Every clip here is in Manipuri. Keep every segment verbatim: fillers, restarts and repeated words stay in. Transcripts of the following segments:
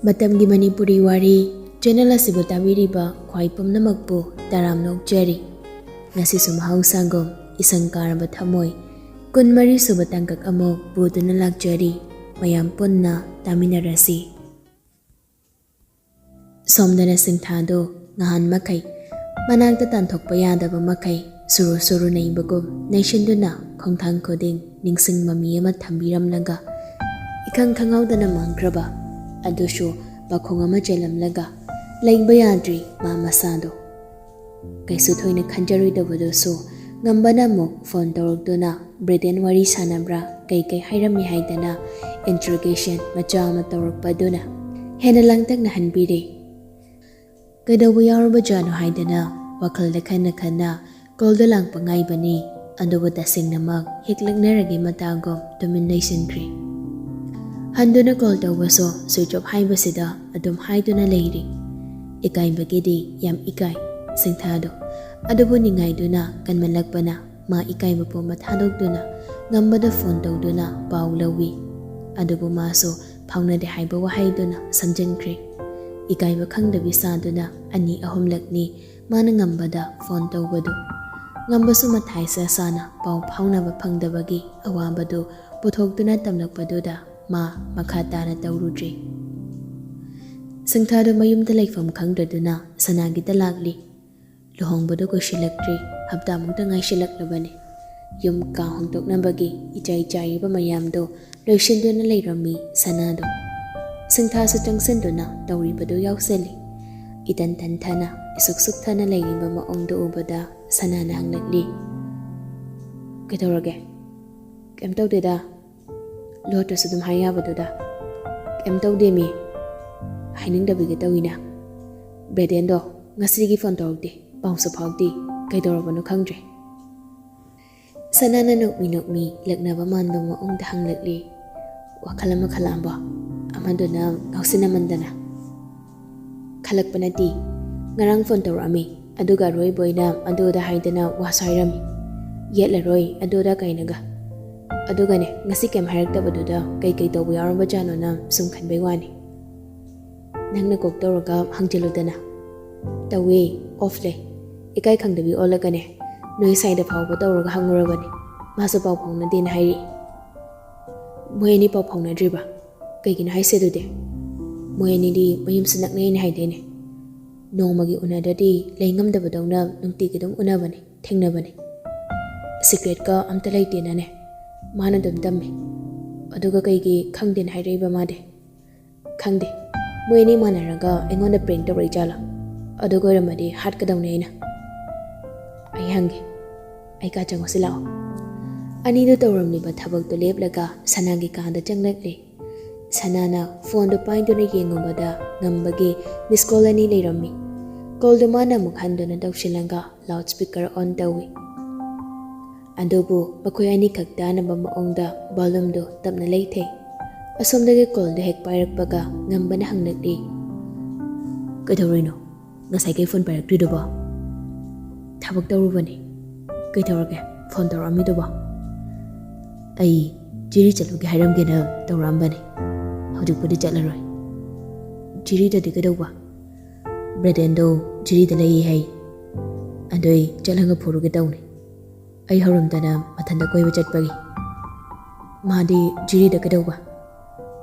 ꯃꯇꯝꯒꯤ ꯃꯅꯤꯄꯨꯔꯤ ꯋꯥꯔꯤ ꯆꯦꯅꯦꯜ ꯑꯁꯤꯕꯨ ꯇꯥꯕꯤꯔꯤꯕ ꯈ꯭ꯋꯥꯏ ꯄꯨꯝꯅꯃꯛꯄꯨ ꯇꯔꯥꯝꯅ ꯑꯣꯛꯆꯔꯤ꯫ ꯉꯁꯤꯁꯨ ꯃꯍꯧꯁꯥꯒꯨꯝ ꯏꯁꯪ ꯀꯥꯔꯕ ꯊꯃꯣꯏ ꯀꯨꯟꯃꯔꯤ ꯁꯨꯕ ꯇꯥꯡꯀꯛ ꯑꯃꯨꯛ ꯄꯨꯗꯨꯅ ꯂꯥꯛꯆꯔꯤ꯫ ꯃꯌꯥꯝ ꯄꯨꯟꯅ ꯇꯥꯃꯤꯟꯅꯔꯁꯤ꯫ ꯁꯣꯝꯗꯅ ꯁꯤꯡꯊꯥꯗꯨ ꯉꯍꯥꯟ ꯃꯈꯩ ꯃꯅꯥꯛꯇ ꯇꯥꯟꯊꯣꯛꯄ ꯌꯥꯗꯕ ꯃꯈꯩ ꯁꯨꯔꯨ ꯁꯨꯔꯨ ꯅꯩꯕꯒꯨꯝ ꯅꯩꯁꯤꯟꯗꯨꯅ ꯈꯣꯡꯊꯥꯡ ꯈꯨꯗꯤꯡ ꯅꯤꯡꯁꯤꯡ ꯃꯃꯤ ꯑꯃ ꯊꯝꯕꯤꯔꯝꯂꯒ ꯏꯈꯪ ꯈꯪꯍꯧꯗꯅ ꯃꯥꯡꯈ꯭ꯔꯕ, ꯑꯗꯨꯁꯨ ꯄꯥꯈꯣꯡ ꯑꯃ ꯆꯦꯜꯂꯝꯂꯒ ꯂꯩꯕ ꯌꯥꯗ꯭ꯔꯤ ꯃꯥ ꯃꯁꯥꯗꯣ꯫ ꯀꯩꯁꯨ ꯊꯣꯏꯅ ꯈꯟꯖꯔꯨꯗꯕꯗꯨꯁꯨ ꯉꯝꯕꯅ ꯑꯃꯨꯛ ꯐꯣꯟ ꯇꯧꯔꯛꯇꯨꯅ ꯕ꯭ꯔꯦꯗꯦꯟ ꯋꯥꯔꯤ ꯁꯥꯟꯅꯕ꯭ꯔꯥ, ꯀꯩ ꯀꯩ ꯍꯥꯏꯔꯝꯃꯤ ꯍꯥꯏꯗꯅ ꯏꯟꯇꯔꯣꯒꯦꯁꯟ ꯃꯆꯥ ꯑꯃ ꯇꯧꯔꯛꯄ ꯑꯗꯨꯅ ꯍꯦꯟꯅ ꯂꯥꯡꯇꯛꯅꯍꯟꯕꯤꯔꯦ꯫ ꯀꯩꯗꯧꯕ ꯌꯥꯎꯔꯕꯖꯥꯠꯅꯣ ꯍꯥꯏꯗꯅ ꯋꯥꯈꯜꯗ ꯈꯟꯅ ꯈꯟꯅ ꯀꯣꯜꯗꯣ ꯂꯥꯛꯄ ꯉꯥꯏꯕꯅꯤ꯫ ꯑꯗꯨꯕꯨ ꯇꯁꯦꯡꯅꯃꯛ ꯍꯦꯛ ꯂꯛꯅꯔꯒꯦ ꯃꯇꯥꯒꯨꯝ ꯇꯨꯃꯤꯟ ꯂꯩꯁꯤꯟꯈ꯭ꯔꯦ꯫ ꯍꯟꯗꯨꯅ ꯀꯣꯜ ꯇꯧꯕꯁꯨ ꯁ꯭ꯋꯤꯆ ꯑꯣꯐ ꯍꯥꯏꯕꯁꯤꯗ ꯑꯗꯨꯝ ꯍꯥꯏꯗꯨꯅ ꯂꯩꯔꯤ꯫ ꯏꯀꯥꯏꯕꯒꯤꯗꯤ ꯌꯥꯝ ꯏꯀꯥꯏ ꯁꯤꯡꯊꯥꯗꯣ, ꯑꯗꯨꯕꯨ ꯅꯤꯡꯉꯥꯏꯗꯨꯅ ꯀꯟꯃꯜꯂꯛꯄꯅ ꯃꯥ ꯏꯀꯥꯏꯕ ꯄꯨꯝꯕ ꯊꯥꯗꯣꯛꯇꯨꯅ ꯉꯝꯕꯗ ꯐꯣꯟ ꯇꯧꯗꯨꯅ ꯄꯥꯎ ꯂꯧꯏ꯫ ꯑꯗꯨꯕꯨ ꯃꯥꯁꯨ ꯐꯥꯎꯅꯗꯦ ꯍꯥꯏꯕ ꯋꯥꯍꯩꯗꯨꯅ ꯁꯝꯖꯤꯟꯈ꯭ꯔꯦ꯫ ꯏꯀꯥꯏꯕ ꯈꯪꯗꯕꯤ ꯁꯥꯗꯨꯅ ꯑꯅꯤ ꯑꯍꯨꯝꯂꯛꯅꯤ ꯃꯥꯅ ꯉꯝꯕꯗ ꯐꯣꯟ ꯇꯧꯕꯗꯨ꯫ ꯉꯝꯕꯁꯨ ꯃꯊꯥ ꯏꯁꯥ ꯁꯥꯅ ꯄꯥꯎ ꯐꯥꯎꯅꯕ ꯐꯪꯗꯕꯒꯤ ꯑꯋꯥꯕꯗꯨ ꯄꯨꯊꯣꯛꯇꯨꯅ ꯇꯝꯂꯛꯄꯗꯨꯗ ꯃꯥ ꯃꯈꯥ ꯇꯥꯅ ꯇꯧꯔꯨꯗ꯭ꯔꯦ꯫ ꯁꯤꯡꯊꯥꯗꯨ ꯃꯌꯨꯝꯗ ꯂꯩꯐꯝ ꯈꯪꯗ꯭ꯔꯗꯨꯅ ꯁꯅꯥꯒꯤꯗ ꯂꯥꯛꯂꯤ꯫ ꯂꯨꯍꯣꯡꯕꯗꯨ ꯀꯨꯏꯁꯤꯜꯂꯛꯇ꯭ꯔꯤ, ꯍꯞꯇꯥꯃꯨꯛꯇ ꯉꯥꯏꯁꯤꯜꯂꯛꯂꯕꯅꯤ꯫ ꯌꯨꯝ ꯀꯥ ꯍꯣꯡꯗꯣꯛꯅꯕꯒꯤ ꯏꯆꯥꯏ ꯆꯥꯏꯔꯤꯕ ꯃꯌꯥꯝꯗꯨ ꯂꯣꯏꯁꯤꯟꯗꯨꯅ ꯂꯩꯔꯝꯃꯤ ꯁꯅꯥꯗꯣ꯫ ꯁꯤꯡꯊꯥꯁꯨ ꯆꯪꯁꯤꯟꯗꯨꯅ ꯇꯧꯔꯤꯕꯗꯨ ꯌꯥꯎꯁꯜꯂꯤ꯫ ꯏꯇꯟ ꯇꯟꯊꯅ, ꯏꯁꯨꯛ ꯁꯨꯛꯊꯅ ꯂꯩꯔꯤꯕ ꯃꯑꯣꯡꯗꯨ ꯎꯕꯗ ꯁꯅꯥꯅ ꯍꯪꯂꯛꯂꯤ, "ꯀꯩꯗꯧꯔꯒꯦ?" "ꯀꯩꯝ ꯇꯧꯗꯦꯗ꯫ ꯂꯣꯠꯇ꯭ꯔꯁꯨ ꯑꯗꯨꯝ ꯍꯥꯏ ꯌꯥꯕꯗꯨꯗ꯫" "ꯀꯩꯝ ꯇꯧꯗꯦꯃꯤ꯫ ꯍꯥꯏꯅꯤꯡꯗꯕꯤꯒ ꯇꯧꯏꯅ꯫ ꯕ꯭ꯔꯦꯗꯦꯟꯗꯣ ꯉꯁꯤꯒꯤ ꯐꯣꯟ ꯇꯧꯔꯛꯇꯦ, ꯄꯥꯎꯁꯨ ꯐꯥꯎꯗꯦ꯫ ꯀꯩꯗꯧꯔꯕꯅꯣ ꯈꯪꯗ꯭ꯔꯦ꯫" ꯁꯅꯥꯅ ꯅꯣꯛꯃꯤ ꯅꯣꯛꯃꯤ ꯂꯛꯅꯕ ꯃꯥꯟꯕ ꯃꯑꯣꯡꯗ ꯍꯪꯂꯛꯂꯤ꯫ "ꯋꯥꯈꯜ ꯑꯃ ꯈꯜꯂꯛꯑꯕꯣ?" ꯑꯃꯗꯨꯅ ꯉꯥꯎꯁꯤꯟꯅꯃꯟꯗꯅ꯫ "ꯈꯜꯂꯛꯄ ꯅꯠꯇꯦ꯫ ꯉꯔꯥꯡ ꯐꯣꯟ ꯇꯧꯔꯛꯑꯝꯃꯤ, ꯑꯗꯨꯒ ꯑꯔꯣꯏꯕ ꯑꯣꯏꯅ ꯑꯗꯨ ꯑꯗꯥ ꯍꯥꯏꯗꯅ ꯋꯥꯁꯨ ꯍꯥꯏꯔꯝꯃꯤ꯫ ꯌꯦꯠꯂꯔꯣꯏ ꯑꯗꯨ ꯑꯗꯥ ꯀꯥꯏꯅꯒ꯫ ꯑꯗꯨꯒꯅꯦ, ꯉꯁꯤ ꯀꯩꯝ ꯍꯥꯏꯔꯛꯇꯕꯗꯨꯗ ꯀꯩꯀꯩ ꯇꯧꯕ ꯌꯥꯎꯔꯝꯕꯖꯥꯠꯅꯣꯅ ꯁꯨꯝ ꯈꯟꯕꯩ ꯋꯥꯅꯤ꯫" ꯅꯪꯅ ꯀꯣꯛ ꯇꯧꯔꯒ ꯍꯪꯖꯤꯜꯂꯨꯗꯅ꯫ "ꯇꯧꯋꯦ, ꯑꯣꯐ ꯂꯩ꯫ ꯏꯀꯥꯏ ꯈꯪꯗꯕꯤ ꯑꯣꯜꯂꯒꯅꯦ, ꯅꯣꯏ ꯁꯥꯏꯗ ꯐꯥꯎꯕ ꯇꯧꯔꯒ ꯍꯪꯉꯨꯔꯕꯅꯤ꯫ ꯃꯥꯁꯨ ꯄꯥꯎ ꯐꯥꯎꯅꯗꯦꯅ ꯍꯥꯏꯔꯤ꯫ ꯃꯣꯏ ꯑꯅꯤ ꯄꯥꯎ ꯐꯥꯎꯅꯗ꯭ꯔꯤꯕ? ꯀꯩꯒꯤꯅꯣ ꯍꯥꯏꯁꯦ ꯑꯗꯨꯗꯤ? ꯃꯣꯏ ꯑꯅꯤꯗꯤ ꯃꯌꯨꯝꯁꯨ ꯅꯛꯅꯩꯅ ꯍꯥꯏꯗꯥꯏꯅꯦ? ꯅꯣꯡꯃꯒꯤ ꯎꯅꯗ꯭ꯔꯗꯤ ꯂꯩ ꯉꯝꯗꯕꯗꯧꯅ ꯅꯨꯡꯇꯤꯒꯤ ꯑꯗꯨꯝ ꯎꯅꯕꯅꯦ, ꯊꯦꯡꯅꯕꯅꯦ꯫ ꯁꯤꯀ꯭ꯔꯦꯠꯀ ꯑꯝꯇ ꯂꯩꯇꯦꯅꯅꯦ, ꯃꯥꯅ ꯑꯗꯨꯝ ꯇꯝꯃꯦ꯫ ꯑꯗꯨꯒ ꯀꯩꯒꯤ ꯈꯪꯗꯦꯅ ꯍꯥꯏꯔꯛꯏꯕ ꯃꯥꯗꯤ? ꯈꯪꯗꯦ꯫ ꯃꯣꯏ ꯑꯅꯤ ꯃꯥꯟꯅꯔꯒ ꯑꯩꯉꯣꯟꯗ ꯄ꯭ꯔꯦꯡ ꯇꯧꯔꯛꯏ ꯖꯥꯠꯂꯣ? ꯑꯗꯨꯒ ꯑꯣꯏꯔꯝꯃꯗꯤ ꯍꯥꯠꯀꯗꯧꯅꯦ ꯑꯩꯅ꯫ ꯑꯩ ꯍꯪꯒꯦ꯫ ꯑꯩ ꯀꯥ ꯆꯪꯉꯨꯁꯤ ꯂꯥꯛꯑꯣ꯫" ꯑꯅꯤꯗꯨ ꯇꯧꯔꯝꯂꯤꯕ ꯊꯕꯛꯇꯨ ꯂꯦꯞꯂꯒ ꯁꯅꯥꯒꯤ ꯀꯥꯗ ꯆꯪꯂꯛꯂꯦ꯫ ꯁꯅꯥꯅ ꯐꯣꯟꯗꯨ ꯄꯥꯏꯗꯨꯅ ꯌꯦꯡꯉꯨꯕꯗ ꯉꯝꯕꯒꯤ ꯃꯤꯁ ꯀꯣꯜ ꯑꯅꯤ ꯂꯩꯔꯝꯃꯤ꯫ ꯀꯣꯜꯗꯨ ꯃꯥꯅ ꯑꯃꯨꯛ ꯍꯟꯗꯨꯅ ꯇꯧꯁꯤꯜꯂꯒ ꯂꯥꯎꯠ ꯁ꯭ꯄꯤꯀꯔ ꯑꯣꯟ ꯇꯧꯏ꯫ ꯑꯗꯨꯕꯨ ꯃꯈꯣꯏ ꯑꯅꯤꯈꯛ ꯇꯥꯅꯕ ꯃꯑꯣꯡꯗ ꯚꯣꯂꯨꯝꯗꯨ ꯇꯞꯅ ꯂꯩꯊꯩ꯫ ꯑꯁꯣꯝꯗꯒꯤ ꯀꯣꯜꯗꯨ ꯍꯦꯛ ꯄꯥꯏꯔꯛꯄꯒ ꯉꯝꯕꯅ ꯍꯪꯂꯛꯂꯤ, "ꯀꯩꯗꯧꯔꯤꯅꯣ? ꯉꯁꯥꯏ ꯀꯩ ꯐꯣꯟ ꯄꯥꯏꯔꯛꯇ꯭ꯔꯤꯗꯨꯕꯣ?" "ꯊꯕꯛ ꯇꯧꯔꯨꯕꯅꯤ꯫" "ꯀꯩꯗꯧꯔꯒꯦ ꯐꯣꯟ ꯇꯧꯔꯛꯑꯝꯃꯤꯗꯨꯕꯣ?" "ꯑꯩ ꯖꯤꯔꯤ ꯆꯠꯂꯨꯒꯦ ꯍꯥꯏꯔꯝꯒꯦꯅ ꯇꯧꯔꯛꯑꯝꯕꯅꯤ꯫ ꯍꯧꯖꯤꯛꯄꯨꯗꯤ ꯆꯠꯂꯔꯣꯏ꯫" "ꯖꯤꯔꯤꯗꯗꯤ ꯀꯩꯗꯧꯕ?" "ꯕ꯭ꯔꯦꯗꯦꯟꯗꯣ ꯖꯤꯔꯤꯗ ꯂꯩ ꯍꯥꯏ꯫ ꯑꯗꯨꯏ ꯆꯠꯂꯒ ꯐꯨꯔꯨꯒꯦ ꯇꯧꯅꯤ꯫ ꯑꯩ ꯍꯧꯔꯝꯗꯅ ꯃꯊꯟꯇ ꯀꯣꯏꯕ ꯆꯠꯄꯒꯤ꯫" "ꯃꯥꯗꯤ ꯖꯤꯔꯤꯗ ꯀꯩꯗꯧꯕ?"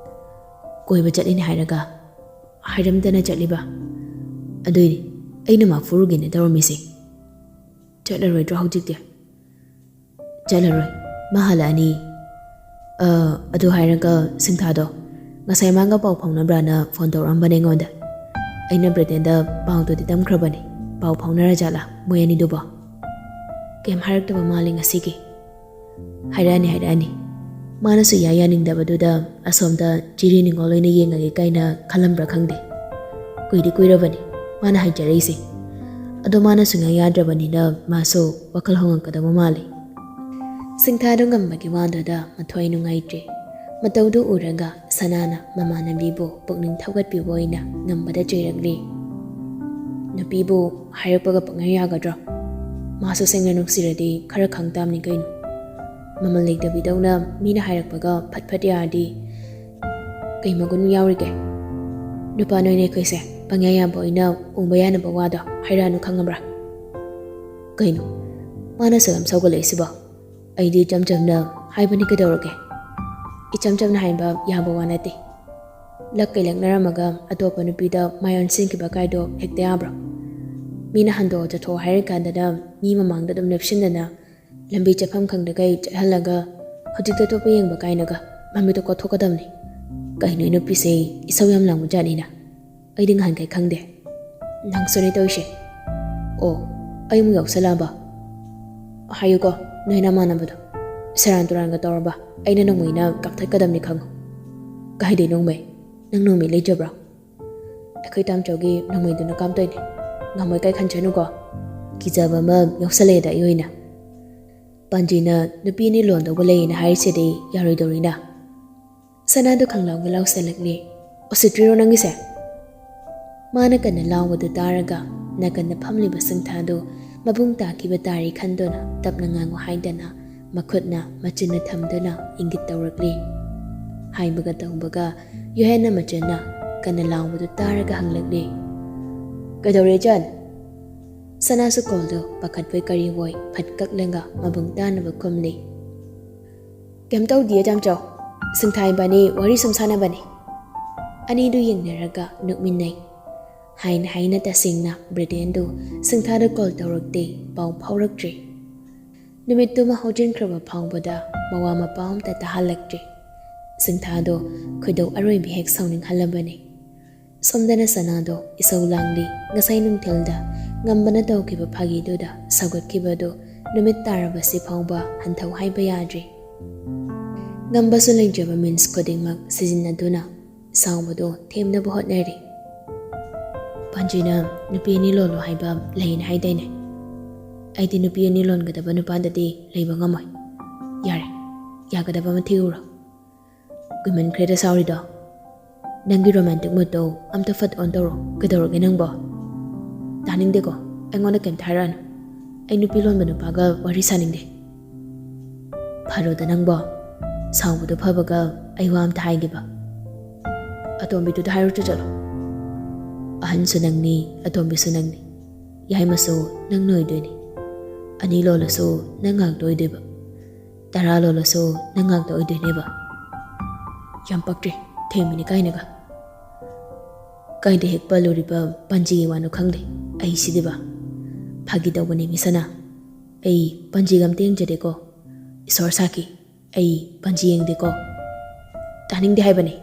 "ꯀꯣꯏꯕ ꯆꯠꯂꯤꯅꯦ ꯍꯥꯏꯔꯒ?" "ꯍꯥꯏꯔꯝꯗꯅ ꯆꯠꯂꯤꯕ꯫ ꯑꯗꯨꯏꯅꯤ ꯑꯩꯅ ꯃꯥ ꯐꯨꯔꯨꯒꯦꯅ ꯇꯧꯔꯝꯃꯤꯁꯦ꯫" "ꯆꯠꯂꯔꯣꯏꯗ꯭ꯔꯣ ꯍꯧꯖꯤꯛꯇꯤ?" "ꯆꯠꯂꯔꯣꯏ, ꯃꯥ ꯍꯜꯂꯛꯑꯅꯤ꯫" "ꯑ, ꯑꯗꯨ ꯍꯥꯏꯔꯒ ꯁꯤꯡꯊꯥꯗꯣ ꯉꯁꯥꯏ ꯃꯥꯒ ꯄꯥꯎ ꯐꯥꯎꯅꯕ꯭ꯔꯥꯅ ꯐꯣꯟ ꯇꯧꯔꯛꯑꯝꯕꯅꯦ ꯑꯩꯉꯣꯟꯗ꯫ ꯑꯩꯅ ꯕ꯭ꯔꯦꯗꯦꯟꯗ ꯄꯥꯎꯗꯨꯗꯤ ꯇꯝꯈ꯭ꯔꯕꯅꯤ꯫ ꯄꯥꯎ ꯐꯥꯎꯅꯔ ꯖꯥꯠꯂꯥ ꯃꯣꯏ ꯑꯅꯤꯗꯨꯕꯣ? ꯀꯩꯝ ꯍꯥꯏꯔꯛꯇꯕ ꯃꯥꯜꯂꯦ ꯉꯁꯤꯒꯤ꯫" "ꯍꯥꯏꯔꯛꯑꯅꯤ, ꯍꯥꯏꯔꯛꯑꯅꯤ꯫ ꯃꯥꯅꯁꯨ ꯏꯌꯥ ꯌꯥꯅꯤꯡꯗꯕꯗꯨꯗ ꯑꯁꯣꯝꯗ ꯖꯤꯔꯤ ꯅꯤꯉꯣꯜ ꯑꯣꯏꯅ ꯌꯦꯡꯉꯒꯦ ꯀꯥꯏꯅ ꯈꯜꯂꯝꯕ꯭ꯔꯥ ꯈꯪꯗꯦ꯫ ꯀꯨꯏꯗꯤ ꯀꯨꯏꯔꯕꯅꯤ ꯃꯥꯅ ꯍꯥꯏꯖꯔꯛꯏꯁꯦ꯫ ꯑꯗꯣ ꯃꯥꯅ ꯁꯨꯡꯌꯥ ꯌꯥꯗ꯭ꯔꯕꯅꯤꯅ ꯃꯥꯁꯨ ꯋꯥꯈꯜ ꯍꯣꯡꯉꯛꯀꯗꯕ ꯃꯥꯜꯂꯤ꯫" ꯁꯤꯡꯊꯥꯗꯣ ꯉꯝꯕꯒꯤ ꯋꯥꯗꯨꯗ ꯃꯊ꯭ꯋꯥꯏ ꯅꯨꯡꯉꯥꯏꯇ꯭ꯔꯦ꯫ ꯃꯇꯧꯗꯨ ꯎꯔꯒ ꯁꯅꯥꯅ ꯃꯃꯥꯟꯅꯕꯤꯕꯨ ꯄꯨꯛꯅꯤꯡ ꯊꯧꯒꯠꯄꯤꯕ ꯑꯣꯏꯅ ꯉꯝꯕꯗ ꯆꯩꯔꯛꯂꯤ꯫ "ꯅꯨꯄꯤꯕꯨ ꯍꯥꯏꯔꯛꯄꯒ ꯄꯪꯌꯥ ꯌꯥꯒꯗ꯭ꯔꯣ? ꯃꯥꯁꯨ ꯁꯦꯡꯅ ꯅꯨꯡꯁꯤꯔꯗꯤ ꯈꯔ ꯈꯪ ꯇꯥꯕꯅꯤ ꯀꯩꯅꯣ꯫ ꯃꯃꯜ ꯂꯩꯇꯕꯤꯗꯧꯅ ꯃꯤꯅ ꯍꯥꯏꯔꯛꯄꯒ ꯐꯠ ꯐꯠ ꯌꯥꯔꯗꯤ ꯀꯩ ꯃꯒꯨꯟ ꯌꯥꯎꯔꯤꯒꯦ?" ꯅꯨꯄꯥ ꯅꯣꯏꯅ ꯑꯩꯈꯣꯏꯁꯦ ꯄꯪꯌꯥ ꯌꯥꯕ ꯑꯣꯏꯅ ꯎꯪꯕ ꯌꯥꯅꯕ ꯋꯥꯗꯣ ꯍꯥꯏꯔꯛꯑꯅꯨ, ꯈꯪꯉꯕ꯭ꯔꯥ? ꯀꯩꯅꯣ, ꯃꯥꯅ ꯁꯨꯛ ꯌꯥꯝ ꯁꯧꯒꯠꯂꯛꯏꯁꯤꯕꯣ? ꯑꯩꯗꯤ ꯏꯆꯝ ꯆꯝꯅ ꯍꯥꯏꯕꯅꯤ, ꯀꯩꯗꯧꯔꯒꯦ? ꯏꯆꯝ ꯆꯝꯅ ꯍꯥꯏꯕ ꯌꯥꯕ ꯋꯥ ꯅꯠꯇꯦ꯫ ꯂꯛ ꯀꯩ ꯂꯛꯅꯔꯝꯃꯒ ꯑꯇꯣꯞꯄ ꯅꯨꯄꯤꯗ ꯃꯥꯏ ꯑꯣꯟꯁꯤꯟꯈꯤꯕ ꯀꯥꯏꯗꯣ ꯍꯦꯛꯇ ꯌꯥꯕ꯭ꯔꯣ? ꯃꯤꯅ ꯍꯟꯗꯣꯛꯑꯣ ꯆꯠꯊꯣꯛꯑꯣ ꯍꯥꯏꯔꯀꯥꯟꯗꯅ ꯃꯤ ꯃꯃꯥꯡꯗ ꯑꯗꯨꯝ ꯂꯦꯞꯁꯤꯟꯗꯅ ꯂꯝꯕꯤ ꯆꯠꯐꯝ ꯈꯪꯗꯈꯩ ꯆꯠꯍꯜꯂꯒ ꯍꯧꯖꯤꯛꯇ ꯑꯇꯣꯞꯄ ꯌꯦꯡꯕ ꯀꯥꯏꯅꯒ ꯃꯃꯤꯠꯇꯣ ꯀꯣꯠꯊꯣꯛꯀꯗꯕꯅꯤ꯫ ꯀꯩꯅꯣ, ꯅꯨꯄꯤꯁꯦ ꯏꯁꯧ ꯌꯥꯝ ꯂꯥꯡꯕ ꯖꯥꯠꯅꯤꯅ꯫ ꯑꯩꯗꯤ ꯉꯍꯥꯟꯈꯩ ꯈꯪꯗꯦ꯫ ꯅꯪꯁꯨꯅꯦ ꯇꯧꯔꯤꯁꯦ꯫ ꯑꯣ, ꯑꯩ ꯑꯃꯨꯛ ꯌꯥꯎꯁꯜꯂꯛꯑꯕ? ꯍꯥꯏꯌꯨꯀꯣ, ꯅꯣꯏ ꯅꯃꯥꯟꯅꯕꯗꯣ ꯁꯦꯔꯥꯟ ꯇꯨꯔꯥꯟꯒ ꯇꯧꯔꯕ ꯑꯩꯅ ꯅꯣꯡꯃꯩꯅ ꯀꯥꯞꯊꯠꯀꯗꯕꯅꯤ ꯈꯪꯉꯨ꯫ ꯀꯥꯏꯗꯩ ꯅꯣꯡꯃꯩ? ꯅꯪ ꯅꯣꯡꯃꯩ ꯂꯩꯖꯕ꯭ꯔꯣ? ꯑꯩꯈꯣꯏ ꯇꯥꯝꯆꯧꯒꯤ ꯅꯣꯡꯃꯩꯗꯨꯅ ꯀꯥꯞꯇꯣꯏꯅꯦ꯫ ꯉꯝꯃꯣꯏ ꯀꯥꯏ ꯈꯟꯖꯅꯨꯀꯣ꯫ ꯀꯤꯖꯕ ꯑꯃ ꯌꯥꯎꯁꯜꯂꯛꯑꯦꯗ ꯑꯩ ꯑꯣꯏꯅ꯫ ꯄꯥꯟꯖꯤꯅ ꯅꯨꯄꯤ ꯑꯅꯤ ꯂꯣꯟꯗꯧꯕ ꯂꯩꯌꯦꯅ ꯍꯥꯏꯔꯤꯁꯤꯗꯤ ꯌꯥꯔꯣꯏꯗꯧꯔꯤꯅ꯫ ꯁꯅꯥꯗꯣ ꯈꯪꯂꯥꯎꯒ ꯂꯥꯎꯁꯜꯂꯛꯂꯦ꯫ "ꯎꯁꯤꯠꯇ꯭ꯔꯤꯔꯣ ꯅꯪꯒꯤꯁꯦ?" ꯃꯥꯅ ꯀꯟꯅ ꯂꯥꯎꯕꯗꯨ ꯇꯥꯔꯒ ꯅꯥꯀꯟꯗ ꯐꯝꯂꯤꯕ ꯁꯤꯡꯊꯥꯗꯨ ꯃꯕꯨꯡ ꯇꯥꯈꯤꯕ ꯇꯥꯔꯦ ꯈꯟꯗꯨꯅ ꯇꯞꯅ ꯉꯥꯡꯉꯨ ꯍꯥꯏꯗꯅ ꯃꯈꯨꯠꯅ ꯃꯆꯤꯟꯅ ꯊꯝꯗꯨꯅ ꯏꯪꯒꯤꯠ ꯇꯧꯔꯛꯂꯤ꯫ ꯍꯥꯏꯕꯒ ꯇꯧꯕꯒ ꯌꯨꯍꯦꯟꯅ ꯃꯆꯤꯟꯅ ꯀꯟꯅ ꯂꯥꯎꯕꯗꯨ ꯇꯥꯔꯒ ꯍꯪꯂꯛꯂꯤ, "ꯀꯩꯗꯧꯔꯦ ꯏꯆꯟ?" ꯁꯅꯥꯁꯨ ꯀꯣꯜꯗꯨ ꯄꯥꯈꯠꯄꯣꯏ ꯀꯔꯤꯕꯣꯏ ꯐꯠ ꯀꯛꯂꯒ ꯃꯕꯨꯡ ꯇꯥꯅꯕ ꯈꯨꯝꯂꯤ꯫ "ꯀꯩꯝ ꯇꯧꯗꯤꯌꯦ ꯇꯥꯝꯆꯧ, ꯁꯤꯡꯊꯥ ꯏꯕꯥꯅꯤ ꯋꯥꯔꯤ ꯁꯨꯝ ꯁꯥꯟꯅꯕꯅꯤ꯫" ꯑꯅꯤꯗꯨ ꯌꯦꯡꯅꯔꯒ ꯅꯣꯛꯃꯤꯟꯅꯩ꯫ ꯍꯥꯏꯅ ꯍꯥꯏꯅ ꯇꯁꯦꯡꯅ ꯕ꯭ꯔꯤꯇꯦꯟꯗꯨ ꯁꯤꯡꯊꯥꯗ ꯀꯣꯜ ꯇꯧꯔꯛꯇꯦ, ꯄꯥꯎ ꯐꯥꯎꯔꯛꯇ꯭ꯔꯤ꯫ ꯅꯨꯃꯤꯠꯇꯨꯃ ꯍꯧꯖꯤꯟꯈ꯭ꯔꯕ ꯐꯥꯎꯕꯗ ꯃꯋꯥ ꯃꯄꯥ ꯑꯝꯇ ꯇꯥꯍꯜꯂꯛꯇ꯭ꯔꯤ꯫ ꯁꯤꯡꯊꯥꯗꯣ ꯈꯣꯏꯗꯧ ꯑꯔꯣꯏꯕꯤ ꯍꯦꯛ ꯁꯥꯎꯅꯤꯡꯍꯜꯂꯕꯅꯤ꯫ ꯁꯣꯝꯗꯅ ꯁꯅꯥꯗꯣ ꯏꯁꯧ ꯂꯥꯡꯂꯤ꯫ ꯉꯁꯥꯏ ꯅꯨꯡꯊꯤꯜꯗ ꯉꯝꯕꯅ ꯇꯧꯈꯤꯕ ꯐꯥꯒꯤꯗꯨꯗ ꯁꯧꯒꯠꯈꯤꯕꯗꯨ ꯅꯨꯃꯤꯠ ꯇꯥꯔꯕꯁꯤ ꯐꯥꯎꯕ ꯍꯟꯊꯧ ꯍꯥꯏꯕ ꯌꯥꯗ꯭ꯔꯤ꯫ ꯉꯝꯕꯁꯨ ꯂꯩꯖꯕ ꯃꯤꯟꯁ ꯈꯨꯗꯤꯡꯃꯛ ꯁꯤꯖꯤꯟꯅꯗꯨꯅ ꯁꯥꯎꯕꯗꯨ ꯊꯦꯝꯅꯕ ꯍꯣꯠꯅꯔꯤ꯫ "ꯄꯥꯟꯖꯤꯅ ꯅꯨꯄꯤ ꯑꯅꯤ ꯂꯣꯜꯂꯣ ꯍꯥꯏꯕ ꯂꯩꯅ ꯍꯥꯏꯗꯥꯏꯅꯦ? ꯑꯩꯗꯤ ꯅꯨꯄꯤ ꯑꯅꯤ ꯂꯣꯟꯒꯗꯕ ꯅꯨꯄꯥꯗꯗꯤ ꯂꯩꯕ ꯉꯝꯃꯣꯏ꯫ ꯌꯥꯔꯦ, ꯌꯥꯒꯗꯕ ꯑꯃ ꯊꯤꯔꯨꯔꯣ꯫ ꯀꯨꯏꯃꯟꯈ꯭ꯔꯦꯗ ꯁꯥꯎꯔꯤꯗꯣ꯫ ꯅꯪꯒꯤ ꯔꯣꯃꯥꯟꯇꯤꯛ ꯃꯨꯠꯇꯣ ꯑꯝꯇ ꯐꯠ ꯑꯣꯟ ꯇꯧꯔꯣ꯫ ꯀꯩꯗꯧꯔꯒꯦ ꯅꯪꯕꯣ? ꯇꯥꯅꯤꯡꯗꯦꯀꯣ, ꯑꯩꯉꯣꯟꯗ ꯀꯩꯝꯇ ꯍꯥꯏꯔꯛꯑꯅꯨ꯫ ꯑꯩ ꯅꯨꯄꯤ ꯂꯣꯟꯕ ꯅꯨꯄꯥꯒ ꯋꯥꯔꯤ ꯁꯥꯅꯤꯡꯗꯦ꯫" "ꯐꯔꯣꯗ ꯅꯪꯕꯣ, ꯁꯥꯎꯕꯗꯣ ꯐꯕꯒ ꯑꯩ ꯋꯥ ꯑꯝꯇ ꯍꯥꯏꯒꯦꯕ꯫" "ꯑꯇꯣꯝꯕꯤꯗꯨꯗ ꯍꯥꯏꯔꯨꯆꯣ ꯆꯠꯂꯣ, ꯑꯍꯟꯁꯨ ꯅꯪꯅꯤ, ꯑꯇꯣꯝꯕꯤꯁꯨ ꯅꯪꯅꯤ꯫ ꯌꯥꯏꯃꯁꯨ ꯅꯪꯅ ꯑꯣꯏꯗꯣꯏꯅꯤ꯫ ꯑꯅꯤ ꯂꯣꯜꯂꯁꯨ ꯅꯪ ꯉꯥꯛꯇ ꯑꯣꯏꯗꯣꯏꯕ꯫ ꯇꯔꯥ ꯂꯣꯜꯂꯁꯨ ꯅꯪ ꯉꯥꯛꯇ ꯑꯣꯏꯗꯣꯏꯅꯦꯕ꯫ ꯌꯥꯝ ꯄꯛꯇ꯭ꯔꯦ, ꯊꯦꯝꯃꯤꯅꯤ ꯀꯥꯏꯅꯒ꯫ ꯀꯥꯏꯗ ꯍꯦꯛ ꯄꯜꯂꯨꯔꯤꯕ ꯄꯥꯟꯖꯤꯒꯤ ꯋꯥꯅꯣ ꯈꯪꯗꯦ ꯑꯩ ꯁꯤꯗꯤꯕ꯫ ꯐꯥꯒꯤ ꯇꯧꯕꯅꯦ ꯃꯤ ꯁꯅꯥ꯫ ꯑꯩ ꯄꯥꯟꯖꯤꯒ ꯑꯝꯇ ꯌꯦꯡꯖꯗꯦꯀꯣ꯫ ꯏꯁꯣꯔ ꯁꯥꯈꯤ, ꯑꯩ ꯄꯥꯟꯖꯤ ꯌꯦꯡꯗꯦꯀꯣ꯫ ꯇꯥꯅꯤꯡꯗꯦ ꯍꯥꯏꯕꯅꯦ꯫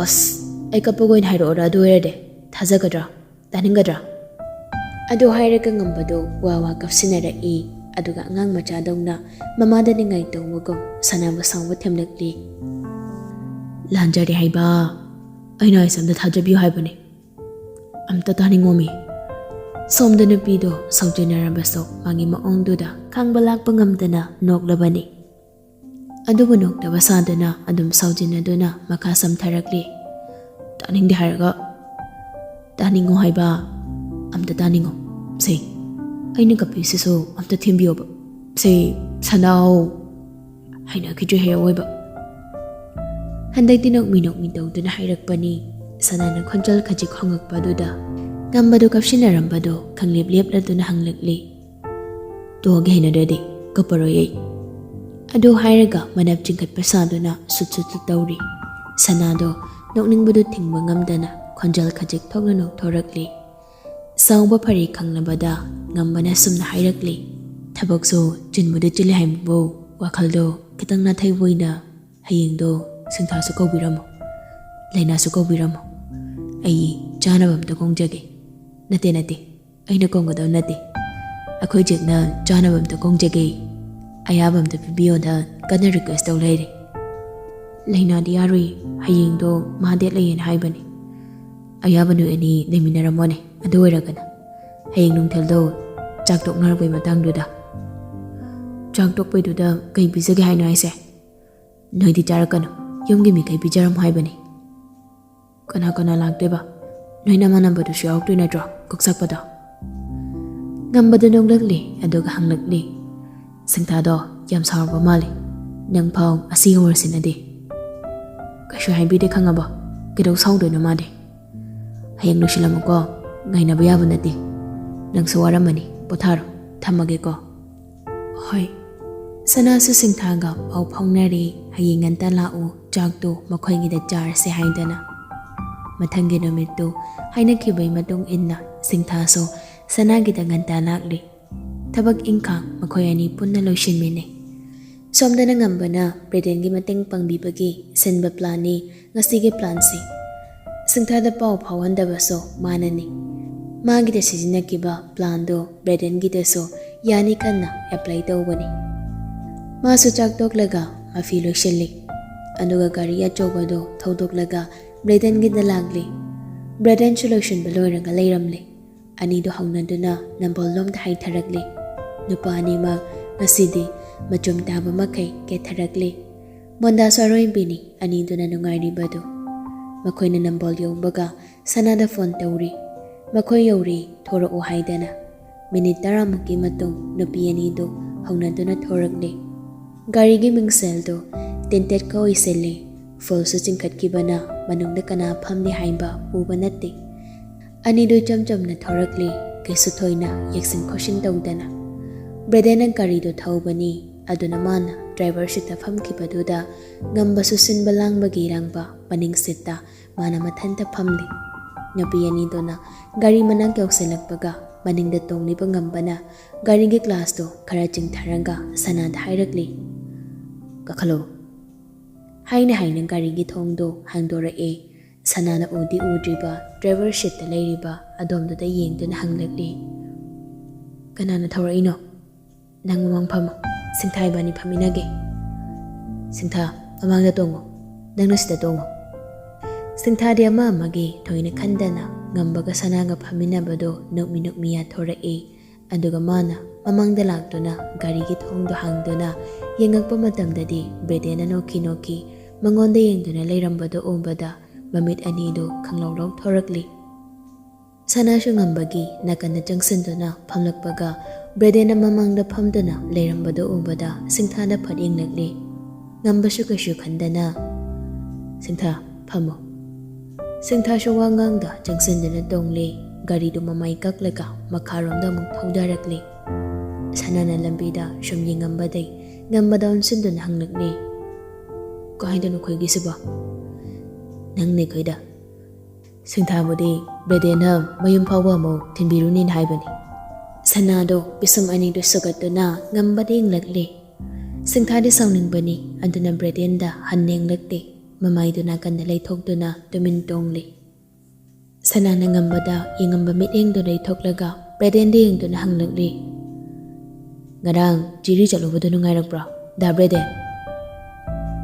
ꯑꯁ, ꯑꯩ ꯀꯞꯄꯒ ꯑꯣꯏꯅ ꯍꯥꯏꯔꯛꯑꯣꯔꯥ ꯑꯗꯨ ꯑꯣꯏꯔꯗꯤ? ꯊꯥꯖꯒꯗ꯭ꯔꯥ? ꯇꯥꯅꯤꯡꯒꯗ꯭ꯔꯥ? ꯑꯗꯨ ꯍꯥꯏꯔꯒ ꯉꯝꯕꯗꯣ ꯋꯥ ꯋꯥ ꯀꯞꯁꯤꯟꯅꯔꯛꯏ꯫ ꯑꯗꯨꯒ ꯑꯉꯥꯡ ꯃꯆꯥꯗꯧꯅ ꯃꯃꯥꯗ ꯅꯤꯡꯉꯥꯏ ꯇꯧꯕꯒꯨꯝ ꯁꯅꯥꯕꯨ ꯁꯥꯎꯕ ꯊꯦꯝꯂꯛꯂꯤ꯫ ꯂꯥꯟꯖꯔꯦ ꯍꯥꯏꯕ, ꯑꯩꯅ ꯍꯥꯏꯁꯦ ꯑꯝꯇ ꯊꯥꯖꯕꯤꯌꯨ ꯍꯥꯏꯕꯅꯦ꯫ ꯑꯝꯇ ꯇꯥꯅꯤꯡꯉꯣꯃꯤ꯫ ꯁꯣꯝꯗ ꯅꯨꯄꯤꯗꯣ ꯁꯥꯎꯖꯤꯟꯅꯔꯕꯁꯨ ꯃꯥꯒꯤ ꯃꯑꯣꯡꯗꯨꯗ ꯈꯥꯡꯕ ꯂꯥꯛꯄ ꯉꯝꯗꯅ ꯅꯣꯛꯂꯕꯅꯤ꯫ ꯑꯗꯨꯕꯨ ꯅꯣꯛꯇꯕ ꯁꯥꯗꯨꯅ ꯑꯗꯨꯝ ꯁꯥꯎꯖꯤꯟꯅꯗꯨꯅ ꯃꯈꯥ ꯁꯝꯊꯔꯛꯂꯤ꯫ ꯇꯥꯅꯤꯡꯗꯦ ꯍꯥꯏꯔꯒ꯫ ꯇꯥꯅꯤꯡꯉꯣ ꯍꯥꯏꯕ꯫ ꯑꯝꯇ ꯇꯥꯅꯤꯡꯉꯣ꯫ ꯁꯦ, ꯑꯩꯅ ꯀꯞꯄꯤꯁꯤꯁꯨ ꯑꯝꯇ ꯊꯦꯝꯕꯤꯌꯣꯕ꯫ ꯁꯦ, ꯁꯅꯥꯎ꯫ ꯍꯩꯅꯈꯤꯗ꯭ꯔꯦ ꯍꯦ ꯑꯋꯣꯏꯕ꯫ ꯍꯟꯗꯛꯇꯤ ꯅꯣꯛꯃꯤ ꯅꯣꯛꯃꯤ ꯇꯧꯗꯨꯅ ꯍꯥꯏꯔꯛꯄꯅꯤ꯫ ꯁꯅꯥꯅ ꯈꯣꯟꯖꯦꯜ ꯈꯖꯤꯛ ꯍꯣꯡꯉꯛꯄꯗꯨꯗ ꯉꯝꯕꯗꯨ ꯀꯞꯁꯤꯟꯅꯔꯝꯕꯗꯣ ꯈꯪꯂꯦꯞ ꯂꯦꯞꯂꯗꯨꯅ ꯍꯪꯂꯛꯂꯤ꯫ ꯇꯣꯛꯑꯒꯦ, ꯍꯩꯅꯗ꯭ꯔꯗꯤ ꯀꯞꯄꯔꯣꯏ ꯑꯩ꯫ ꯑꯗꯨ ꯍꯥꯏꯔꯒ ꯃꯅꯞ ꯆꯤꯡꯈꯠꯄ ꯁꯥꯗꯨꯅ ꯁꯨꯠ ꯁꯨꯠ ꯁꯨꯠ ꯇꯧꯔꯤ꯫ ꯁꯅꯥꯗꯣ ꯅꯣꯛꯅꯤꯡꯕꯗꯨ ꯊꯤꯡꯕ ꯉꯝꯗꯅ ꯈꯣꯟꯖꯦꯜ ꯈꯖꯤꯛ ꯊꯣꯛꯅ ꯅꯣꯛꯊꯣꯔꯛꯂꯤ꯫ ꯁꯥꯎꯕ ꯐꯔꯦ ꯈꯪꯂꯕꯗ ꯉꯝꯕꯅ ꯁꯨꯝꯅ ꯍꯥꯏꯔꯛꯂꯤ꯫ ꯊꯕꯛꯁꯨ ꯆꯤꯟꯕꯨꯗꯤ ꯆꯤꯜꯂꯤ ꯍꯥꯏꯕꯕꯨ ꯋꯥꯈꯜꯗꯣ ꯈꯤꯇꯪ ꯅꯥꯊꯩꯕ ꯑꯣꯏꯅ ꯍꯌꯦꯡꯗꯣ ꯁꯤꯡꯊꯥꯁꯨ ꯀꯧꯕꯤꯔꯝꯃꯣ, ꯂꯥꯏꯅꯥꯁꯨ ꯀꯧꯕꯤꯔꯝꯃꯣ꯫ ꯑꯩ ꯆꯥꯅꯕ ꯑꯝꯇ ꯀꯣꯡꯖꯒꯦ꯫ ꯅꯠꯇꯦ, ꯅꯠꯇꯦ, ꯑꯩꯅ ꯀꯣꯡꯒꯗꯕ ꯅꯠꯇꯦ꯫ ꯑꯩꯈꯣꯏ ꯖꯦꯛꯅ ꯆꯥꯅꯕ ꯑꯝꯇ ꯀꯣꯡꯖꯒꯦ꯫ ꯑꯌꯥꯕ ꯑꯝꯇ ꯄꯤꯕꯤꯌꯣꯅ ꯀꯟꯅ ꯔꯤꯀ꯭ꯋꯦꯁ ꯇꯧ ꯂꯩꯔꯦ꯫ ꯂꯥꯏꯅꯥꯗꯤ ꯌꯥꯔꯣꯏ, ꯍꯌꯦꯡꯗꯣ ꯃꯥ ꯗꯦꯠ ꯂꯩꯌꯦꯅ ꯍꯥꯏꯕꯅꯦ꯫ ꯑꯌꯥꯕ ꯅꯨꯃꯤꯠ ꯑꯅꯤ ꯂꯩꯃꯤꯟꯅꯔꯝꯃꯣꯅꯦ, ꯑꯗꯨ ꯑꯣꯏꯔꯒꯅ꯫ ꯍꯌꯦꯡ ꯅꯨꯡꯊꯤꯜꯗꯣ ꯆꯥꯛ ꯇꯣꯛꯅꯔꯛꯄꯩ ꯃꯇꯥꯡꯗꯨꯗ꯫ ꯆꯥꯛ ꯇꯣꯛꯄꯩꯗꯨꯗ ꯀꯩ ꯄꯤꯖꯒꯦ ꯍꯥꯏꯅꯣ ꯍꯥꯏꯁꯦ? ꯅꯣꯏꯗꯤ ꯆꯥꯔꯛꯀꯅꯨ, ꯌꯨꯝꯒꯤ ꯃꯤꯈꯩ ꯄꯤꯖꯔꯝꯃꯣ ꯍꯥꯏꯕꯅꯤ꯫ ꯀꯅꯥ ꯀꯅꯥ ꯂꯥꯛꯇꯣꯏꯕ? ꯅꯣꯏ ꯅꯃꯥꯟꯅꯕꯗꯨꯁꯨ ꯌꯥꯎꯔꯛꯇꯣꯏ ꯅꯠꯇ꯭ꯔꯣ ꯀꯣꯛ ꯆꯥꯛꯄꯗꯣ? ꯉꯝꯕꯗꯨ ꯅꯣꯛꯂꯛꯂꯤ, ꯑꯗꯨꯒ ꯍꯪꯂꯛꯂꯤ꯫ ꯁꯤꯡꯊꯥꯗꯣ ꯌꯥꯝ ꯁꯥꯎꯔꯕ ꯃꯥꯜꯂꯤ꯫ ꯅꯪ ꯐꯥꯎ ꯑꯁꯤ ꯍꯧꯔꯁꯤꯅꯗꯤ꯫ ꯀꯩꯁꯨ ꯍꯥꯏꯕꯤꯗꯦ ꯈꯪꯉꯕꯣ? ꯀꯩꯗꯧ ꯁꯥꯎꯗꯣꯏꯅꯣ ꯃꯥꯗꯤ? ꯍꯌꯦꯡ ꯂꯣꯏꯁꯤꯜꯂꯝꯃꯨꯀꯣ꯫ ꯉꯥꯏꯅꯕ ꯌꯥꯕ ꯅꯠꯇꯦ꯫ ꯅꯪꯁꯨ ꯋꯥꯔꯝꯃꯅꯤ, ꯄꯣꯊꯥꯔꯣ꯫ ꯊꯝꯃꯒꯦꯀꯣ꯫ ꯍꯣꯏ꯫ ꯁꯅꯥꯁꯨ ꯁꯤꯡꯊꯥꯒ ꯄꯥꯎ ꯐꯥꯎꯅꯔꯦ, "ꯍꯌꯦꯡ ꯉꯟꯇꯥ ꯂꯥꯛꯎ, ꯆꯥꯛꯇꯨ ꯃꯈꯣꯏꯒꯤꯗ ꯆꯥꯔꯁꯦ" ꯍꯥꯏꯗꯅ꯫ ꯃꯊꯪꯒꯤ ꯅꯨꯃꯤꯠꯇꯨ ꯍꯥꯏꯅꯈꯤꯕꯒꯤ ꯃꯇꯨꯡ ꯏꯟꯅ ꯁꯤꯡꯊꯥꯁꯨ ꯁꯅꯥꯒꯤꯗ ꯉꯟꯇꯥ ꯂꯥꯛꯂꯦ꯫ ꯊꯕꯛ ꯏꯪꯈꯥꯡ ꯃꯈꯣꯏ ꯑꯅꯤ ꯄꯨꯟꯅ ꯂꯣꯏꯁꯤꯟꯃꯤꯟꯅꯩ꯫ ꯁꯣꯝꯗꯅ ꯉꯝꯕꯅ ꯕ꯭ꯔꯦꯗꯦꯟꯒꯤ ꯃꯇꯦꯡ ꯄꯥꯡꯕꯤꯕꯒꯤ ꯁꯤꯟꯕ ꯄ꯭ꯂꯥꯟꯅꯤ ꯉꯁꯤꯒꯤ ꯄ꯭ꯂꯥꯟꯁꯤ꯫ ꯁꯤꯡꯊꯥꯗ ꯄꯥꯎ ꯐꯥꯎꯍꯟꯗꯕꯁꯨ ꯃꯥꯅꯅꯤ꯫ ꯃꯥꯒꯤꯗ ꯁꯤꯖꯤꯟꯅꯈꯤꯕ ꯄ꯭ꯂꯥꯟꯗꯣ ꯕ꯭ꯔꯦꯗꯦꯟꯒꯤꯗꯁꯨ ꯌꯥꯅꯤ ꯈꯟꯅ ꯑꯦꯄ꯭ꯂꯥꯏ ꯇꯧꯕꯅꯤ꯫ ꯃꯥꯁꯨ ꯆꯥꯛ ꯇꯣꯛꯂꯒ ꯃꯐꯤ ꯂꯣꯏꯁꯤꯜꯂꯤ꯫ ꯑꯗꯨꯒ ꯒꯥꯔꯤ ꯑꯆꯧꯕꯗꯣ ꯊꯧꯗꯣꯛꯂꯒ ꯕ꯭ꯔꯦꯗꯦꯟꯒꯤꯗ ꯂꯥꯛꯂꯤ꯫ ꯕ꯭ꯔꯦꯗꯦꯟꯁꯨ ꯂꯣꯏꯁꯤꯟꯕ ꯂꯣꯏꯔꯒ ꯂꯩꯔꯝꯂꯦ꯫ ꯑꯅꯤꯗꯨ ꯍꯧꯅꯗꯨꯅ ꯅꯝꯕꯣꯜꯂꯣꯝꯗ ꯍꯥꯏꯊꯔꯛꯂꯤ꯫ ꯅꯨꯄꯥ ꯑꯅꯤꯃꯛ ꯉꯁꯤꯗꯤ ꯃꯆꯨꯝ ꯇꯥꯕ ꯃꯈꯩ ꯀꯦꯊꯔꯛꯂꯤ꯫ ꯃꯣꯟꯗꯥꯁꯨ ꯑꯔꯣꯏꯕꯤꯅꯤ ꯑꯅꯤꯗꯨꯅ ꯅꯨꯡꯉꯥꯏꯔꯤꯕꯗꯨ꯫ ꯃꯈꯣꯏꯅ ꯅꯝꯕꯣꯜ ꯌꯧꯕꯒ ꯁꯅꯥꯗ ꯐꯣꯟ ꯇꯧꯔꯤ꯫ ꯃꯈꯣꯏ ꯌꯧꯔꯤ, ꯊꯣꯔꯛꯎ ꯍꯥꯏꯗꯅ꯫ ꯃꯤꯅꯤꯠ ꯇꯔꯥꯃꯨꯛꯀꯤ ꯃꯇꯨꯡ ꯅꯨꯄꯤ ꯑꯅꯤꯗꯨ ꯍꯧꯅꯗꯨꯅ ꯊꯣꯔꯛꯂꯤ꯫ ꯒꯥꯔꯤꯒꯤ ꯃꯤꯡꯁꯦꯜꯗꯨ ꯇꯤꯟꯇꯦꯠꯀ ꯑꯣꯏꯁꯤꯜꯂꯤ꯫ ꯐꯨꯜꯁꯨ ꯆꯤꯡꯈꯠꯈꯤꯕꯅ ꯃꯅꯨꯡꯗ ꯀꯅꯥ ꯐꯝꯂꯤ ꯍꯥꯏꯕ ꯎꯕ ꯅꯠꯇꯦ꯫ ꯑꯅꯤꯗꯨ ꯏꯆꯝ ꯆꯝꯅ ꯊꯣꯔꯛꯂꯤ, ꯀꯩꯁꯨ ꯊꯣꯏꯅ ꯌꯦꯛꯁꯤꯟ ꯈꯣꯠꯆꯤꯟ ꯇꯧꯗꯅ꯫ ꯕ꯭ꯔꯦꯗꯦꯟꯅ ꯒꯥꯔꯤꯗꯨ ꯊꯧꯕꯅꯤ, ꯑꯗꯨꯅ ꯃꯥꯅ ꯗ꯭ꯔꯥꯏꯚꯔ ꯁꯤꯠꯇ ꯐꯝꯈꯤꯕꯗꯨꯗ ꯉꯝꯕꯁꯨ ꯁꯤꯟꯕ ꯂꯥꯡꯕꯒꯤ ꯏꯔꯥꯡꯕ ꯃꯅꯤꯡ ꯁꯤꯠꯇ ꯃꯥꯅ ꯃꯊꯟꯇ ꯐꯝꯂꯤ꯫ ꯅꯨꯄꯤ ꯑꯅꯤꯗꯨꯅ ꯒꯥꯔꯤ ꯃꯅꯥꯛ ꯌꯧꯁꯤꯜꯂꯛꯄꯒ ꯃꯅꯤꯡꯗ ꯇꯣꯡꯂꯤꯕ ꯉꯝꯕꯅ ꯒꯥꯔꯤꯒꯤ ꯒ꯭ꯂꯥꯁꯇꯨ ꯈꯔ ꯆꯤꯡꯊꯔꯒ ꯁꯅꯥꯗ ꯍꯥꯏꯔꯛꯂꯤ, "ꯀꯥꯈꯠꯂꯣ" ꯍꯥꯏꯅ ꯍꯥꯏꯅ ꯒꯥꯔꯤꯒꯤ ꯊꯣꯡꯗꯨ ꯍꯥꯡꯗꯣꯔꯛꯏ꯫ ꯁꯅꯥꯅ ꯎꯗꯤ ꯎꯗ꯭ꯔꯤꯕ ꯗ꯭ꯔꯥꯏꯚꯔ ꯁꯤꯠꯇ ꯂꯩꯔꯤꯕ ꯑꯗꯣꯝꯗꯨꯗ ꯌꯦꯡꯗꯨꯅ ꯍꯪꯂꯛꯂꯤ, "ꯀꯅꯥꯅ ꯊꯧꯔꯛꯏꯅꯣ?" "ꯅꯪ ꯃꯃꯥꯡ ꯐꯝꯃꯣ, ꯁꯤꯡꯊꯥ ꯏꯕꯥꯅꯤ ꯐꯝꯃꯤꯟꯅꯒꯦ꯫ ꯁꯤꯡꯊꯥ, ꯃꯃꯥꯡꯗ ꯇꯣꯡꯉꯣ, ꯅꯪꯅ ꯁꯤꯗ ꯇꯣꯡꯉꯣ"꯫ ꯁꯤꯡꯊꯥꯗꯤ ꯑꯃ ꯑꯃꯒꯤ ꯊꯣꯏꯅ ꯈꯟꯗꯅ ꯉꯝꯕꯒ ꯁꯅꯥꯒ ꯐꯝꯃꯤꯟꯅꯕꯗꯨ ꯅꯣꯛꯃꯤ ꯅꯣꯛꯃꯤ ꯌꯥꯊꯣꯔꯛꯏ꯫ ꯑꯗꯨꯒ ꯃꯥꯅ ꯃꯃꯥꯡꯗ ꯂꯥꯛꯇꯨꯅ ꯒꯥꯔꯤꯒꯤ ꯊꯣꯡꯗꯨ ꯍꯥꯡꯗꯨꯅ ꯌꯦꯡꯉꯛꯄ ꯃꯇꯝꯗꯗꯤ ꯕ꯭ꯔꯦꯗꯦꯟꯅ ꯅꯣꯛꯈꯤ ꯅꯣꯛꯈꯤ ꯃꯉꯣꯟꯗ ꯌꯦꯡꯗꯨꯅ ꯂꯩꯔꯝꯕꯗꯨ ꯎꯕꯗ ꯃꯃꯤꯠ ꯑꯅꯤꯗꯨ ꯈꯪꯂꯧ ꯂꯧꯊꯣꯔꯛꯂꯤ꯫ ꯁꯅꯥꯁꯨ ꯉꯝꯕꯒꯤ ꯅꯥꯀꯟꯗ ꯆꯪꯁꯤꯟꯗꯨꯅ ꯐꯝꯂꯛꯄꯒ ꯕ꯭ꯔꯦꯗꯦꯟꯅ ꯃꯃꯥꯡꯗ ꯐꯝꯗꯨꯅ ꯂꯩꯔꯝꯕꯗꯨ ꯎꯕꯗ ꯁꯤꯡꯊꯥꯗ ꯐꯠ ꯌꯦꯡꯂꯛꯂꯤ꯫ ꯉꯝꯕꯁꯨ ꯀꯩꯁꯨ ꯈꯟꯗꯅ, "ꯁꯤꯡꯊꯥ, ꯐꯝꯃꯣ" ꯁꯤꯡꯊꯥꯁꯨ ꯋꯥ ꯉꯥꯡꯗ ꯆꯪꯁꯤꯟꯗꯨꯅ ꯇꯣꯡꯂꯦ꯫ ꯒꯥꯔꯤꯗꯨ ꯃꯃꯥꯏ ꯀꯛꯂꯒ ꯃꯈꯥꯔꯣꯝꯗ ꯑꯃꯨꯛ ꯊꯧꯗꯔꯛꯂꯦ꯫ ꯁꯅꯥꯅ ꯂꯝꯕꯤꯗ ꯁꯨꯝ ꯌꯦꯡꯉꯝꯕꯗꯩ ꯉꯝꯕꯗ ꯑꯣꯟꯁꯤꯟꯗꯨꯅ ꯍꯪꯂꯛꯂꯦ, "ꯀꯥꯏꯗꯅꯣ ꯑꯩꯈꯣꯏꯒꯤꯁꯤꯕꯣ?" "ꯅꯪꯅꯦ ꯑꯩꯈꯣꯏꯗ꯫ ꯁꯤꯡꯊꯥꯕꯨꯗꯤ ꯕ꯭ꯔꯦꯗꯦꯟꯅ ꯃꯌꯨꯝ ꯐꯥꯎꯕ ꯑꯃꯨꯛ ꯊꯤꯟꯕꯤꯔꯨꯅꯤꯅ ꯍꯥꯏꯕꯅꯤ꯫" ꯁꯅꯥꯗꯣ ꯄꯤꯁꯨꯝ ꯑꯅꯤꯗꯨ ꯁꯨꯒꯠꯇꯨꯅ ꯉꯝꯕꯗ ꯌꯦꯡꯂꯛꯂꯦ꯫ ꯁꯤꯡꯊꯥꯗꯤ ꯁꯥꯎꯅꯤꯡꯕꯅꯤ, ꯑꯗꯨꯅ ꯕ꯭ꯔꯦꯗꯦꯟꯗ ꯍꯟꯅ ꯌꯦꯡꯂꯛꯇꯦ꯫ ꯃꯃꯥꯏꯗꯨ ꯅꯥꯀꯟꯗ ꯂꯩꯊꯣꯛꯇꯨꯅ ꯇꯨꯃꯤꯟ ꯇꯣꯡꯂꯤ꯫ ꯁꯅꯥꯅ ꯉꯝꯕꯗ ꯌꯦꯡꯉꯝꯕ ꯃꯤꯠꯌꯦꯡꯗꯨ ꯂꯩꯊꯣꯛꯂꯒ ꯕ꯭ꯔꯦꯗꯦꯟꯗ ꯌꯦꯡꯗꯨꯅ ꯍꯪꯂꯛꯂꯤ, "ꯉꯔꯥꯡ ꯖꯤꯔꯤ ꯆꯠꯂꯨꯕꯗꯨ ꯅꯨꯡꯉꯥꯏꯔꯛꯄ꯭ꯔꯣ, ꯗꯥ ꯕ꯭ꯔꯦꯗꯦꯟ?"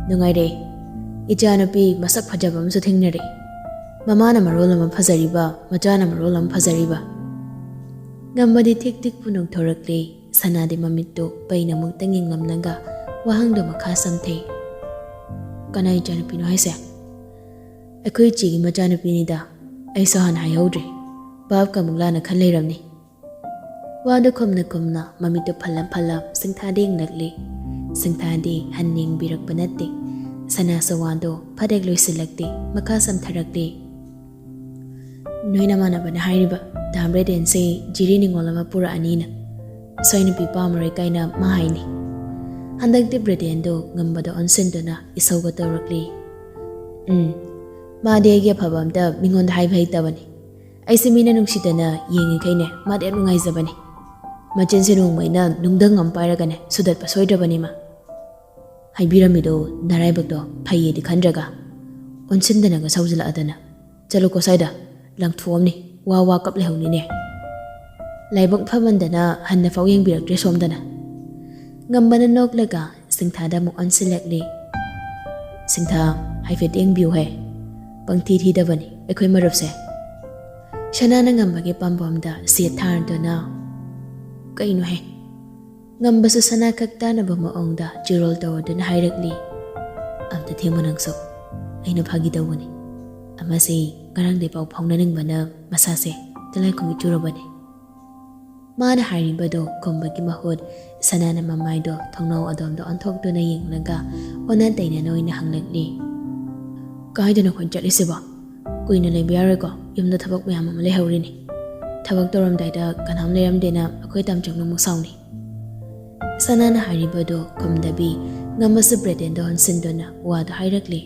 "ꯅꯨꯡꯉꯥꯏꯔꯦ꯫ ꯏꯆꯥꯅꯨꯄꯤ ꯃꯁꯛ ꯐꯖꯕ ꯑꯃꯁꯨ ꯊꯦꯡꯅꯔꯦ꯫ ꯃꯃꯥꯅ ꯃꯔꯣꯜ ꯑꯃ ꯐꯖꯔꯤꯕ, ꯃꯆꯥꯅ ꯃꯔꯣꯜ ꯑꯃ ꯐꯖꯔꯤꯕ꯫" ꯉꯝꯕꯗꯤ ꯊꯤꯛ ꯊꯤꯛ ꯄꯨ ꯅꯣꯛꯊꯣꯔꯛꯂꯦ꯫ ꯁꯅꯥꯗꯤ ꯃꯃꯤꯠꯇꯨ ꯄꯩꯅ ꯑꯃꯨꯛꯇꯪ ꯌꯦꯡꯂꯝꯂꯒ ꯋꯥꯍꯪꯗꯣ ꯃꯈꯥ ꯁꯝꯊꯩ, "ꯀꯅꯥ ꯏꯆꯥꯅꯨꯄꯤꯅꯣ ꯍꯥꯏꯁꯦ?" "ꯑꯩꯈꯣꯏ ꯏꯆꯦꯒꯤ ꯃꯆꯥꯅꯨꯄꯤꯅꯤꯗ꯫ ꯑꯩꯁꯨ ꯍꯥꯟꯅ ꯍꯥꯏꯍꯧꯗ꯭ꯔꯦ꯫ ꯚꯥꯞꯀ ꯑꯃꯨꯛ ꯂꯥꯟꯅ ꯈꯟ ꯂꯩꯔꯝꯅꯤ꯫" ꯋꯥꯗꯨ ꯈꯨꯝꯅ ꯈꯨꯝꯅ ꯃꯃꯤꯠꯇꯨ ꯐꯜꯂꯝ ꯐꯜꯂꯝ ꯁꯤꯡꯊꯥꯗ ꯌꯦꯡꯂꯛꯂꯤ꯫ ꯁꯤꯡꯊꯥꯗꯤ ꯍꯟꯅ ꯌꯦꯡꯕꯤꯔꯛꯄ ꯅꯠꯇꯦ꯫ ꯁꯅꯥꯁꯨ ꯋꯥꯗꯣ ꯐꯠ ꯍꯦꯛ ꯂꯣꯏꯁꯤꯜꯂꯛꯇꯦ, ꯃꯈꯥ ꯁꯝꯊꯔꯛꯂꯤ꯫ "ꯅꯣꯏ ꯅꯃꯥꯟꯅꯕꯅ ꯍꯥꯏꯔꯤꯕ ꯗꯥꯝ ꯔꯦꯗꯦꯟꯁꯦ ꯖꯤꯔꯤ ꯅꯤꯉꯣꯜ ꯑꯃ ꯄꯨꯔꯛꯑꯅꯤꯅ꯫ ꯁ꯭ꯋꯥꯏ ꯅꯨꯄꯤ ꯄꯥꯝꯃꯔꯣꯏ ꯀꯥꯏꯅ ꯃꯥ ꯍꯥꯏꯅꯤ꯫" ꯍꯟꯗꯛꯇꯤ ꯕ꯭ꯔꯦꯗꯦꯟꯗꯣ ꯉꯝꯕꯗ ꯑꯣꯟꯁꯤꯟꯗꯨꯅ ꯏꯁꯧꯒ ꯇꯧꯔꯛꯂꯤ꯫ "ꯎꯝ, ꯃꯥꯗꯤ ꯑꯩꯒꯤ ꯑꯐꯕ ꯑꯝꯇ ꯃꯤꯉꯣꯟꯗ ꯍꯥꯏꯕ ꯍꯩꯇꯕꯅꯤ꯫ ꯑꯩꯁꯦ ꯃꯤꯅ ꯅꯨꯡꯁꯤꯗꯅ ꯌꯦꯡꯉꯤꯈꯩꯅꯦ, ꯃꯥꯗꯤ ꯌꯥꯝ ꯅꯨꯡꯉꯥꯏꯖꯕꯅꯤ꯫ ꯃꯆꯤꯟꯁꯦ ꯅꯣꯡꯃꯩꯅ ꯅꯨꯡꯗꯪ ꯑꯃ ꯄꯥꯏꯔꯒꯅꯦ, ꯁꯨꯗꯠꯄ ꯁꯣꯏꯗ꯭ꯔꯕꯅꯤ ꯃꯥ꯫" ꯍꯥꯏꯕꯤꯔꯝꯃꯤꯗꯣ ꯅꯔꯥꯏꯕꯛꯇꯣ ꯐꯩꯌꯦꯗꯤ ꯈꯟꯗ꯭ꯔꯒ, ꯑꯣꯟꯁꯤꯟꯗꯅꯒ ꯁꯧꯖꯤꯜꯂꯛꯑꯗꯅ꯫ "ꯆꯠꯂꯨꯀꯣ ꯁ꯭ꯋꯥꯏꯗ, ꯂꯪꯊꯣꯛꯑꯝꯅꯤ, ꯋꯥ ꯋꯥ ꯀꯞ ꯂꯩꯍꯧꯅꯤꯅꯦ꯫" ꯂꯥꯏꯕꯛ ꯐꯃꯟꯗꯅ ꯍꯟꯅꯐꯥꯎ ꯌꯦꯡꯕꯤꯔꯛꯇ꯭ꯔꯦ ꯁꯣꯝꯗꯅ꯫ ꯉꯝꯕꯅ ꯅꯣꯛꯂꯒ ꯁꯤꯡꯊꯥꯗ ꯑꯃꯨꯛ ꯑꯣꯟꯁꯤꯜꯂꯛꯂꯤ꯫ "ꯁꯤꯡꯊꯥ, ꯍꯥꯏꯐꯦꯠ ꯌꯦꯡꯕꯤꯌꯨꯍꯦ, ꯄꯪꯊꯤ ꯊꯤꯗꯕꯅꯤ ꯑꯩꯈꯣꯏ ꯃꯔꯨꯞꯁꯦ꯫" ꯁꯅꯥꯅ ꯉꯝꯕꯒꯤ ꯄꯥꯝꯕꯣꯝꯗ ꯁꯦꯠ ꯊꯥꯔꯗꯨꯅ, "ꯀꯩꯅꯣꯍꯦ?" ꯉꯝꯕꯁꯨ ꯁꯅꯥ ꯈꯛ ꯇꯥꯅꯕ ꯃꯑꯣꯡꯗ ꯆꯤꯔꯣꯜ ꯇꯧꯔꯗꯨꯅ ꯍꯥꯏꯔꯛꯂꯤ, "ꯑꯝꯇ ꯊꯦꯝꯃꯨ ꯅꯪꯁꯨ, ꯑꯩꯅ ꯐꯥꯒꯤ ꯇꯧꯕꯅꯤ꯫ ꯑꯃꯁꯤ ꯉꯔꯥꯡꯗꯩ ꯄꯥꯎ ꯐꯥꯎꯅꯅꯤꯡꯕꯅ ꯃꯁꯥꯁꯦ ꯇꯤꯜꯂꯥꯏꯈꯨꯝꯕꯤ ꯆꯨꯔꯕꯅꯤ꯫" ꯃꯥꯅ ꯍꯥꯏꯔꯤꯕꯗꯣ ꯈꯨꯝꯕꯒꯤ ꯃꯍꯨꯠ ꯁꯅꯥꯅ ꯃꯃꯥꯏꯗꯣ ꯊꯣꯡꯅꯥꯎ ꯑꯗꯣꯝꯗ ꯑꯣꯟꯊꯣꯛꯇꯨꯅ ꯌꯦꯡꯂꯒ ꯑꯣꯟꯅ ꯇꯩꯅꯅ ꯑꯣꯏꯅ ꯍꯪꯂꯛꯂꯤ, "ꯀꯥꯏꯗꯅꯣ ꯑꯩꯈꯣꯏꯅ ꯆꯠꯂꯤꯁꯤꯕꯣ?" ꯀꯨꯏꯅ ꯂꯩꯕ ꯌꯥꯔꯣꯏꯀꯣ, ꯌꯨꯝꯗ ꯊꯕꯛ ꯃꯌꯥꯝ ꯑꯃ ꯂꯩꯍꯧꯔꯤꯅꯤ꯫ ꯊꯕꯛ ꯇꯧꯔꯝꯗꯥꯏꯗ ꯀꯅꯥꯝ ꯂꯩꯔꯝꯗꯦꯅ ꯑꯩꯈꯣꯏ ꯇꯥꯝꯆꯧꯅ ꯑꯃꯨꯛ ꯁꯥꯎꯅꯤ꯫ ꯁꯅꯥꯅ ꯍꯥꯏꯔꯤꯕꯗꯣ ꯈꯨꯝꯗꯕꯤ, ꯉꯝꯃꯁꯨ ꯕ꯭ꯔꯦꯗꯦꯟꯗ ꯑꯣꯟꯁꯤꯟꯗꯨꯅ ꯋꯥꯗꯣ ꯍꯥꯏꯔꯛꯂꯤ꯫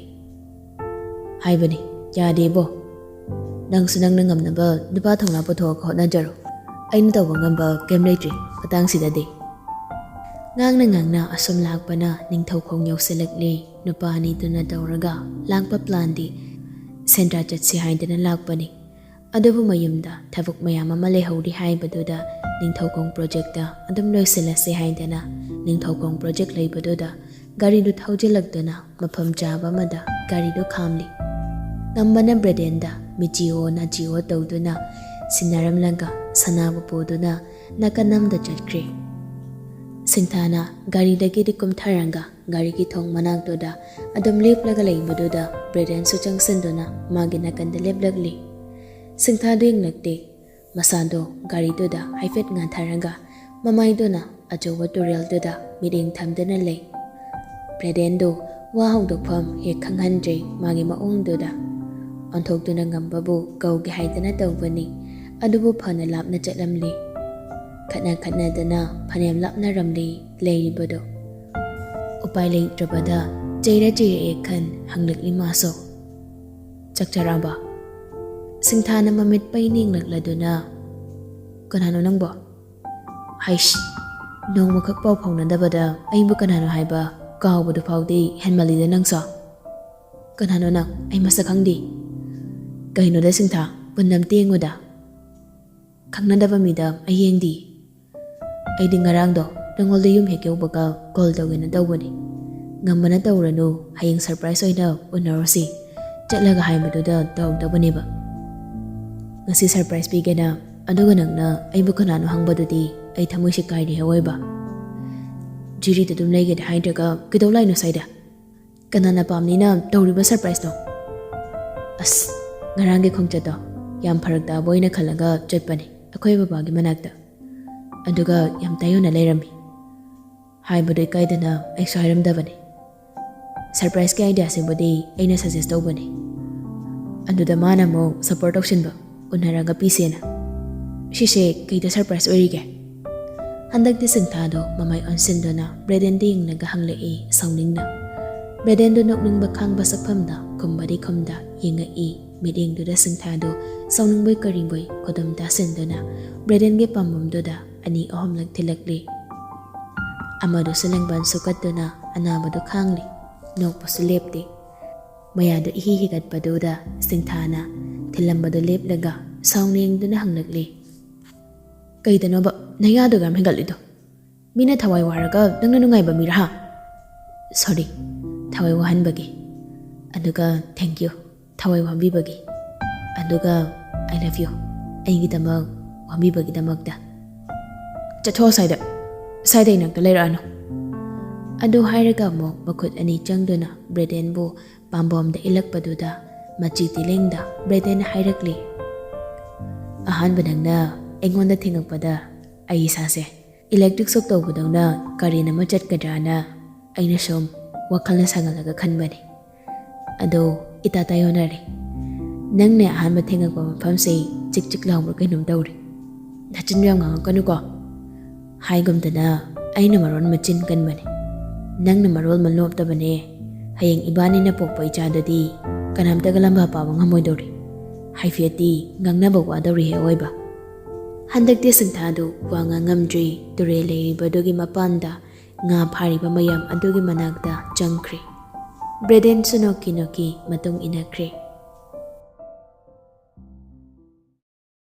ꯍꯥꯏꯕꯅꯤ, ꯌꯥꯗꯦꯕꯣ꯫ ꯅꯪꯁꯨ ꯅꯪꯅ ꯉꯝꯅꯕ ꯅꯨꯄꯥ ꯊꯧꯅꯥ ꯄꯨꯊꯣꯛꯑꯒ ꯍꯣꯠꯅꯖꯔꯣ꯫ ꯑꯩꯅ ꯇꯧꯕ ꯉꯝꯕ ꯀꯩꯝ ꯂꯩꯇ꯭ꯔꯤ ꯃꯇꯥꯡꯁꯤꯗꯗꯤ꯫ ꯉꯥꯡꯅ ꯉꯥꯡꯅ ꯑꯁꯨꯝ ꯂꯥꯛꯄꯅ ꯅꯤꯡꯊꯧꯈꯣꯡ ꯌꯧꯁꯤꯜꯂꯛꯂꯤ꯫ ꯅꯨꯄꯥ ꯑꯅꯤꯗꯨꯅ ꯇꯧꯔꯒ ꯂꯥꯛꯄ ꯄ꯭ꯂꯥꯟꯗꯤ ꯁꯦꯟꯗ꯭ꯔꯥ ꯆꯠꯁꯤ ꯍꯥꯏꯗꯅ ꯂꯥꯛꯄꯅꯤ꯫ ꯑꯗꯨꯕꯨ ꯃꯌꯨꯝꯗ ꯊꯕꯛ ꯃꯌꯥꯝ ꯑꯃ ꯂꯩꯍꯧꯔꯤ ꯍꯥꯏꯕꯗꯨꯗ ꯅꯤꯡꯊꯧꯈꯣꯡ ꯄ꯭ꯔꯣꯖꯦꯛꯇ ꯑꯗꯨꯝ ꯂꯣꯏꯁꯤꯜꯂꯁꯤ ꯍꯥꯏꯗꯅ ꯅꯤꯡꯊꯧꯈꯣꯡ ꯄ꯭ꯔꯣꯖꯦꯛ ꯂꯩꯕꯗꯨꯗ ꯒꯥꯔꯤꯗꯨ ꯊꯧꯖꯤꯜꯂꯛꯇꯨꯅ ꯃꯐꯝ ꯆꯥꯕ ꯑꯃꯗ ꯒꯥꯔꯤꯗꯨ ꯈꯥꯝꯂꯤ꯫ ꯉꯝꯕꯅ ꯕ꯭ꯔꯦꯗꯦꯟꯗ ꯃꯤꯆꯤꯑꯣ ꯅꯥꯆꯤꯑꯣ ꯇꯧꯗꯨꯅ ꯁꯤꯟꯅꯔꯝꯂꯒ ꯁꯅꯥꯕꯨ ꯄꯨꯗꯨꯅ ꯅꯥꯀꯟ ꯑꯃꯗ ꯆꯠꯈ꯭ꯔꯦ꯫ ꯁꯤꯡꯊꯥꯅ ꯒꯥꯔꯤꯗꯒꯤꯗꯤ ꯀꯨꯝꯊꯔꯒ ꯒꯥꯔꯤꯒꯤ ꯊꯣꯡ ꯃꯅꯥꯛꯇꯨꯗ ꯑꯗꯨꯝ ꯂꯦꯞꯂꯒ ꯂꯩꯕꯗꯨꯗ ꯕ꯭ꯔꯦꯗꯦꯟꯁꯨ ꯆꯪꯁꯤꯟꯗꯨꯅ ꯃꯥꯒꯤ ꯅꯥꯀꯟꯗ ꯂꯦꯞꯂꯛꯂꯤ꯫ ꯁꯤꯡꯊꯥꯗꯨ ꯌꯦꯡꯂꯛꯇꯦ꯫ ꯃꯁꯥꯗꯣ ꯒꯥꯔꯤꯗꯨꯗ ꯍꯥꯏꯐꯦꯠ ꯉꯥꯟꯊꯔꯒ ꯃꯃꯥꯏꯗꯨꯅ ꯑꯆꯧꯕ ꯇꯨꯔꯦꯜꯗꯨꯗ ꯃꯤꯠꯌꯦꯡ ꯊꯝꯗꯨꯅ ꯂꯩ꯫ ꯕ꯭ꯔꯦꯗꯦꯟꯗꯨ ꯋꯥ ꯍꯧꯗꯣꯛꯐꯝ ꯍꯦꯛ ꯈꯪꯍꯟꯗ꯭ꯔꯦ ꯃꯥꯒꯤ ꯃꯑꯣꯡꯗꯨꯗ꯫ ꯑꯣꯟꯊꯣꯛꯇꯨꯅ ꯉꯝꯕꯕꯨ ꯀꯧꯒꯦ ꯍꯥꯏꯗꯅ ꯇꯧꯕꯅꯤ, ꯑꯗꯨꯕꯨ ꯐꯅ ꯂꯥꯞꯅ ꯆꯠꯂꯝꯂꯤ꯫ ꯈꯠꯅ ꯈꯠꯅꯗꯅ ꯐꯅꯌꯥꯝ ꯂꯥꯞꯅꯔꯝꯂꯤ ꯂꯩꯔꯤꯕꯗꯣ꯫ ꯎꯄꯥꯏ ꯂꯩꯇ꯭ꯔꯕꯗ ꯆꯩꯔ ꯆꯩꯔꯛꯑꯦ ꯈꯟ ꯍꯪꯂꯛꯂꯤ ꯃꯥꯁꯨ꯫ "ꯆꯥꯛ ꯆꯥꯔꯛꯑꯕ?" ꯁꯤꯡꯊꯥꯅ ꯃꯃꯤꯠ ꯄꯩꯅ ꯌꯦꯡꯂꯛꯂꯗꯨꯅ, "ꯀꯅꯥꯅꯣ ꯅꯪꯕꯣ?" "ꯍꯩꯁ, ꯅꯣꯡꯃꯈꯛ ꯄꯥꯎ ꯐꯥꯎꯅꯗꯕꯗ ꯑꯩꯕꯨ ꯀꯅꯥꯅꯣ ꯍꯥꯏꯕ ꯀꯥꯎꯕꯗꯨ ꯐꯥꯎꯗꯤ ꯍꯦꯟꯃꯜꯂꯤꯗ ꯅꯪꯁꯨ꯫ ꯀꯅꯥꯅꯣ ꯅꯪ? ꯑꯩ ꯃꯁꯛ ꯈꯪꯗꯦ꯫ ꯀꯩꯅꯣꯗ ꯁꯤꯡꯊꯥ, ꯄꯨꯟꯅꯝ ꯇꯦꯡꯉꯨꯗ꯫ ꯈꯪꯅꯗꯕ ꯃꯤꯗ ꯑꯩ ꯌꯦꯡꯗꯤ꯫ ꯑꯩꯗꯤ ꯉꯔꯥꯡꯗꯣ ꯅꯪꯉꯣꯟꯗ ꯌꯨꯝ ꯍꯦꯛ ꯌꯧꯕꯒ ꯀꯣꯜ ꯇꯧꯒꯦꯅ ꯇꯧꯕꯅꯤ꯫ ꯉꯝꯕꯅ ꯇꯧꯔꯅꯨ, ꯍꯌꯦꯡ ꯁꯔꯄ꯭ꯔꯥꯏꯖ ꯑꯣꯏꯅ ꯎꯅꯔꯨꯁꯤ꯫ ꯆꯠꯂꯒ ꯍꯥꯏꯕꯗꯨꯗ ꯇꯧꯔꯛꯇꯕꯅꯦꯕ꯫ ꯉꯁꯤ ꯁꯔꯄ꯭ꯔꯥꯏꯖ ꯄꯤꯒꯦꯅ, ꯑꯗꯨꯒ ꯅꯪꯅ ꯑꯩꯕꯨ ꯀꯅꯥꯅꯣ ꯍꯪꯕꯗꯨꯗꯤ ꯑꯩ ꯊꯃꯣꯏꯁꯦ ꯀꯥꯏꯔꯦ ꯑꯋꯣꯏꯕ꯫ ꯖꯤꯔꯤꯗ ꯑꯗꯨꯝ ꯂꯩꯒꯦꯗꯤ ꯍꯥꯏꯗ꯭ꯔꯒ ꯀꯩꯗꯧ ꯂꯥꯛꯏꯅꯣ ꯁ꯭ꯋꯥꯏꯗ? ꯀꯅꯥꯅ ꯄꯥꯝꯅꯤꯅ ꯇꯧꯔꯤꯕ ꯁꯔꯄ꯭ꯔꯥꯏꯖꯇꯣ?" "ꯑꯁ, ꯉꯔꯥꯡꯒꯤ ꯈꯣꯡꯆꯠꯇꯣ ꯌꯥꯝ ꯐꯔꯛ ꯇꯥꯕ ꯑꯣꯏꯅ ꯈꯜꯂꯒ ꯆꯠꯄꯅꯦ ꯑꯩꯈꯣꯏ ꯕꯕꯥꯒꯤ ꯃꯅꯥꯛꯇ꯫ ꯑꯗꯨꯒ ꯌꯥꯝ ꯇꯥꯏꯑꯣꯟꯅ ꯂꯩꯔꯝꯃꯤ꯫ ꯍꯥꯏꯕꯗꯣ ꯏꯀꯥꯏꯗꯅ ꯑꯩꯁꯨ ꯍꯥꯏꯔꯝꯗꯕꯅꯤ꯫ ꯁꯔꯄ꯭ꯔꯥꯏꯖꯀꯤ ꯑꯥꯏꯗꯤꯌꯥꯁꯤꯕꯨꯗꯤ ꯑꯩꯅ ꯁꯖꯦꯁ ꯇꯧꯕꯅꯤ꯫ ꯑꯗꯨꯗ ꯃꯥꯅ ꯑꯃꯨꯛ ꯁꯞꯄꯣꯔꯠ ꯇꯧꯁꯤꯟꯕ, "ꯎꯅꯔꯒ ꯄꯤꯁꯦꯅ꯫ ꯁꯤꯁꯦ ꯀꯩꯗ ꯁꯔꯄ꯭ꯔꯥꯏꯁ ꯑꯣꯏꯔꯤꯒꯦ?" ꯍꯟꯗꯛꯇꯤ ꯁꯤꯡꯊꯥꯗꯣ ꯃꯃꯥꯏ ꯑꯣꯟꯁꯤꯟꯗꯨꯅ ꯕ꯭ꯔꯦꯗꯦꯟꯗ ꯌꯦꯡꯂꯒ ꯍꯪꯂꯛꯏ ꯁꯥꯎꯅꯤꯡꯅ꯫ ꯕ꯭ꯔꯦꯗꯦꯟꯗꯣ ꯅꯣꯛꯅꯤꯡꯕ ꯈꯥꯡꯕ ꯁꯛꯐꯝꯗ ꯈꯨꯝꯕꯗꯤ ꯈꯨꯝꯗ ꯌꯦꯡꯉꯛꯏ꯫ ꯃꯤꯠꯌꯦꯡꯗꯨꯗ ꯁꯤꯡꯊꯥꯗꯣ ꯁꯥꯎꯅꯤꯡꯕꯣꯏ ꯀꯔꯤꯕꯣꯏ ꯈꯨꯗꯨꯝ ꯇꯥꯁꯤꯟꯗꯨꯅ ꯕ꯭ꯔꯦꯗꯦꯟꯒꯤ ꯄꯥꯝꯕꯣꯝꯗꯨꯗ ꯑꯅꯤ ꯑꯍꯨꯝꯂꯛ ꯊꯤꯜꯂꯛꯂꯤ꯫ ꯑꯃꯗꯨꯁꯨ ꯂꯦꯡꯕꯥꯟ ꯁꯨꯀꯠꯇꯨꯅ ꯑꯅꯥꯕꯗꯨ ꯈꯥꯡꯂꯤ꯫ ꯅꯣꯛꯄꯁꯨ ꯂꯦꯞꯇꯦ꯫ ꯃꯌꯥꯗꯨ ꯏꯍꯤ ꯍꯤꯒꯠꯄꯗꯨꯗ ꯁꯤꯡꯊꯥꯅ ꯊꯤꯜꯂꯝꯕꯗꯨ ꯂꯦꯞꯂꯒ ꯁꯥꯎꯅ ꯌꯦꯡꯗꯨꯅ ꯍꯪꯂꯛꯂꯤ, "ꯀꯩꯗꯅꯣꯕ ꯅꯌꯥꯗꯨꯒ ꯌꯥꯝ ꯍꯤꯒꯠꯂꯤꯗꯣ? ꯃꯤꯅ ꯊꯋꯥꯏ ꯋꯥꯔꯒ ꯅꯪꯅ ꯅꯨꯡꯉꯥꯏꯕ ꯃꯤꯔꯥ, ꯍꯥ? ꯁꯣꯔꯤ, ꯊꯋꯥꯏ ꯋꯥꯍꯟꯕꯒꯤ꯫ ꯑꯗꯨꯒ thank you, ꯊꯋꯥꯏ ꯋꯥꯍꯟꯕꯤꯕꯒꯤ꯫ ꯑꯗꯨꯒ I love you, ꯑꯩꯒꯤꯗꯃꯛ ꯋꯥꯍꯟꯕꯤꯕꯒꯤꯗꯃꯛꯇ꯫ ꯆꯠꯊꯣꯛꯑꯣ ꯁ꯭ꯋꯥꯏꯗ, ꯁ꯭ꯋꯥꯏꯗ ꯏꯅꯥꯛꯇ ꯂꯩꯔꯛꯑꯅꯨ꯫" ꯑꯗꯨ ꯍꯥꯏꯔꯒ ꯑꯃꯨꯛ ꯃꯈꯨꯠ ꯑꯅꯤ ꯆꯪꯗꯨꯅ ꯕ꯭ꯔꯦꯗꯦꯟꯕꯨ ꯄꯥꯝꯕꯣꯝꯗ ꯏꯜꯂꯛꯄꯗꯨꯗ ꯃꯆꯤ ꯇꯤꯂꯦꯡꯗ ꯕ꯭ꯔꯦꯗꯦꯟ ꯍꯥꯏꯔꯛꯂꯤ, "ꯑꯍꯥꯟꯕ ꯅꯪꯅ ꯑꯩꯉꯣꯟꯗ ꯊꯦꯡꯉꯛꯄꯗ ꯑꯩ ꯏꯁꯥꯁꯦ ꯏꯂꯦꯛꯇ꯭ꯔꯤꯛ ꯁꯣꯛ ꯇꯧꯕꯗꯧꯅ ꯀꯔꯦꯟ ꯑꯃ ꯆꯠꯀꯗ꯭ꯔꯥꯅ ꯑꯩꯅ ꯁꯨꯝ ꯋꯥꯈꯜꯅ ꯁꯥꯒꯠꯂꯒ ꯈꯟꯕꯅꯤ꯫ ꯑꯗꯣ ꯏꯇꯥ ꯇꯥꯏꯌꯣꯟꯅꯔꯦ꯫ ꯅꯪꯅ ꯑꯍꯥꯟꯕ ꯊꯦꯡꯉꯛꯄ ꯃꯐꯝꯁꯦ ꯆꯤꯛ ꯆꯤꯛ ꯂꯥꯎꯕ꯭ꯔꯥ ꯀꯩꯅꯣꯝ ꯇꯧꯔꯦ꯫ ꯅꯆꯤꯟ ꯌꯥꯝ ꯉꯥꯡꯉꯛꯀꯅꯨꯀꯣ꯫ ꯍꯥꯏꯒꯨꯝꯗꯅ ꯑꯩꯅ ꯃꯔꯣꯟ ꯃꯆꯤꯟ ꯀꯟꯕꯅꯦ, ꯅꯪꯅ ꯃꯔꯣꯜ ꯑꯃ ꯅꯣꯞꯇꯕꯅꯦ꯫ ꯍꯌꯦꯡ ꯏꯕꯥꯅꯤꯅ ꯄꯣꯛꯄ ꯏꯆꯥꯗꯨꯗꯤ ꯀꯅꯥꯝꯇꯒ ꯂꯝꯕꯥ ꯄꯥꯕ ꯉꯝꯃꯣꯏꯗꯧꯔꯤ꯫ ꯍꯥꯏꯐꯦꯠꯇꯤ ꯉꯥꯡꯅꯕ ꯋꯥꯗꯧꯔꯤꯍꯦ ꯑꯑꯣꯏꯕ꯫" ꯍꯟꯗꯛꯇꯤ ꯁꯤꯡꯊꯥꯗꯨ ꯋꯥ ꯉꯥꯡꯉꯝꯗ꯭ꯔꯦ꯫ ꯇꯨꯔꯦꯜ ꯂꯩꯔꯤꯕꯗꯨꯒꯤ ꯃꯄꯥꯟꯗ ꯉꯥ ꯐꯥꯔꯤꯕ ꯃꯌꯥꯝ ꯑꯗꯨꯒꯤ ꯃꯅꯥꯛꯇ ꯆꯪꯈ꯭ꯔꯦ꯫ ꯕ꯭ꯔꯦꯗꯦꯟꯁꯨ ꯅꯣꯛꯀꯤ ꯅꯣꯛꯀꯤ ꯃꯇꯨꯡ ꯏꯟꯅꯈ꯭ꯔꯦ꯫